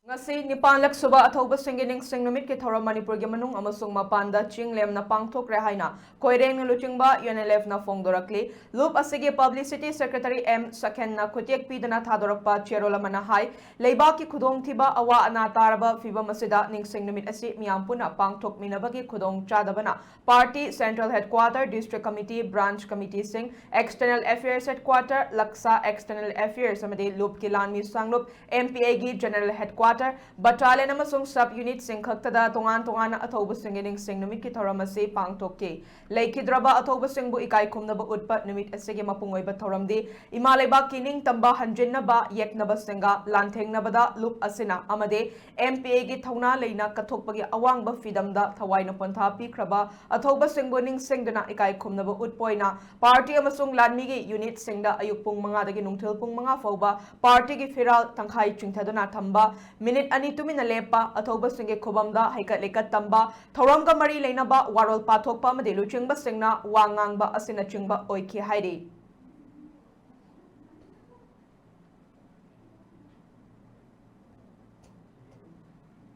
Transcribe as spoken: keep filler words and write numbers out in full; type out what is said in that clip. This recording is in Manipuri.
ꯉꯁꯤ ꯅꯤꯄꯥꯟꯂꯛ ꯁꯨꯕ ꯑꯊꯧꯕꯁꯤꯡꯒꯤ ꯅꯤꯡꯁꯤꯡ ꯅꯨꯃꯤꯠꯀꯤ ꯊꯧꯔꯝ ꯃꯅꯤꯄꯨꯔꯒꯤ ꯃꯅꯨꯡ ꯑꯃꯁꯨꯡ ꯃꯄꯥꯟꯗ ꯆꯤꯡ ꯂꯦꯝꯅ ꯄꯥꯡꯊꯣꯛꯈ꯭ꯔꯦ ꯍꯥꯏꯅ ꯈꯣꯏꯔꯦꯡꯅ ꯂꯨꯆꯤꯡꯕ UNLFꯅ ꯐꯣꯡꯗꯣꯔꯛꯂꯤ꯫ ꯂꯨꯞ ꯑꯁꯤꯒꯤ publicity secretary M ꯁꯈꯦꯟꯅ ꯈꯨꯠꯌꯦꯛ ꯄꯤꯗꯨꯅ ꯊꯥꯗꯣꯔꯛꯄ ꯆꯦꯔꯣꯜ ꯑꯃꯅ ꯍꯥꯏ, ꯂꯩꯕꯥꯛꯀꯤ ꯈꯨꯗꯣꯡꯊꯤꯕ ꯑꯋꯥ ꯑꯅꯥ ꯇꯥꯔꯕ ꯐꯤꯕꯝ ꯑꯁꯤꯗ ꯅꯤꯡꯁꯤꯡ ꯅꯨꯃꯤꯠ ꯑꯁꯤ ꯃꯤꯌꯥꯝ ꯄꯨꯟꯅ ꯄꯥꯡꯊꯣꯛꯃꯤꯟꯅꯕꯒꯤ ꯈꯨꯗꯣꯡ ꯆꯥꯗꯕꯅ party central headquarter, district committee, branch committeeꯁꯤꯡ, external affairs headquarter, ꯂꯛꯁꯥ external affairs ꯑꯃꯗꯤ ꯂꯨꯞꯀꯤ ꯂꯥꯟꯃꯤ ꯁꯥꯡꯂꯨꯞ MPAꯒꯤ general headquarter, battalion ꯑꯃꯁꯨꯡ sub unitꯁꯤꯡ ꯈꯛꯇꯗ ꯇꯣꯉꯥꯟ ꯇꯣꯉꯥꯟꯅ ꯑꯊꯧꯕꯁꯤꯡꯒꯤ ꯅꯤꯡꯁꯤꯡ ꯅꯨꯃꯤꯠꯀꯤ ꯊꯧꯔꯝ ꯑꯁꯤ ꯄꯥꯡꯊꯣꯛꯈꯤ꯫ ꯂꯩꯈꯤꯗ꯭ꯔꯕ ꯑꯊꯧꯕꯁꯤꯡꯕꯨ ꯏꯀꯥꯏ ꯈꯨꯝꯅꯕ ꯎꯠꯄ ꯅꯨꯃꯤꯠ ꯑꯁꯤꯒꯤ ꯃꯄꯨꯡ ꯑꯣꯏꯕ ꯊꯧꯔꯝꯗꯤ ꯏꯃꯥ ꯂꯩꯕꯥꯛꯀꯤ ꯅꯤꯡꯇꯝꯕ ꯍꯟꯖꯤꯟꯅꯕ ꯌꯦꯛꯅꯕꯁꯤꯡꯒ ꯂꯥꯟꯊꯦꯡꯅꯕꯗ ꯂꯨꯞ ꯑꯁꯤꯅ ꯑꯃꯗꯤ MPAꯒꯤ ꯊꯧꯅꯥ ꯂꯩꯅ ꯀꯠꯊꯣꯛꯄꯒꯤ ꯑꯋꯥꯡꯕ ꯐꯤꯗꯝꯗ ꯊꯋꯥꯏꯅ ꯄꯣꯟꯊꯥ ꯄꯤꯈ꯭ꯔꯕ ꯑꯊꯧꯕꯁꯤꯡꯕꯨ ꯅꯤꯡꯁꯤꯡꯗꯨꯅ ꯏꯀꯥꯏ ꯈꯨꯝꯅꯕ ꯎꯠꯄ ꯑꯣꯏꯅ party ꯑꯃꯁꯨꯡ ꯂꯥꯟꯃꯤꯒꯤ unitꯁꯤꯡꯗ ꯑꯌꯨꯛ ꯄꯨꯡ ꯃꯉꯥꯗꯒꯤ ꯅꯨꯡꯊꯤꯜ ꯄꯨꯡ ꯃꯉꯥ ꯐꯥꯎꯕ partyꯒꯤ ꯐꯤꯔꯥꯜ ꯇꯪꯈꯥꯏ ꯆꯤꯡꯊꯗꯨꯅ ꯊꯝꯕ, ꯃꯤꯅꯤꯠ ꯑꯅꯤ ꯇꯨꯃꯤꯟꯅ ꯂꯦꯞꯄ, ꯑꯊꯧꯕꯁꯤꯡꯒꯤ ꯈꯨꯕꯝꯗ ꯍꯩꯀꯠ ꯂꯩꯀꯠ ꯇꯝꯕ, ꯊꯧꯔꯝꯒ ꯃꯔꯤ ꯂꯩꯅꯕ ꯋꯥꯔꯣꯜ ꯄꯥꯊꯣꯛꯄ ꯑꯃꯗꯤ ꯂꯨꯆꯤꯡꯕꯁꯤꯡꯅ ꯋꯥ ꯉꯥꯡꯕ ꯑꯁꯤꯅꯆꯤꯡꯕ ꯑꯣꯏꯈꯤ ꯍꯥꯏꯔꯤ꯫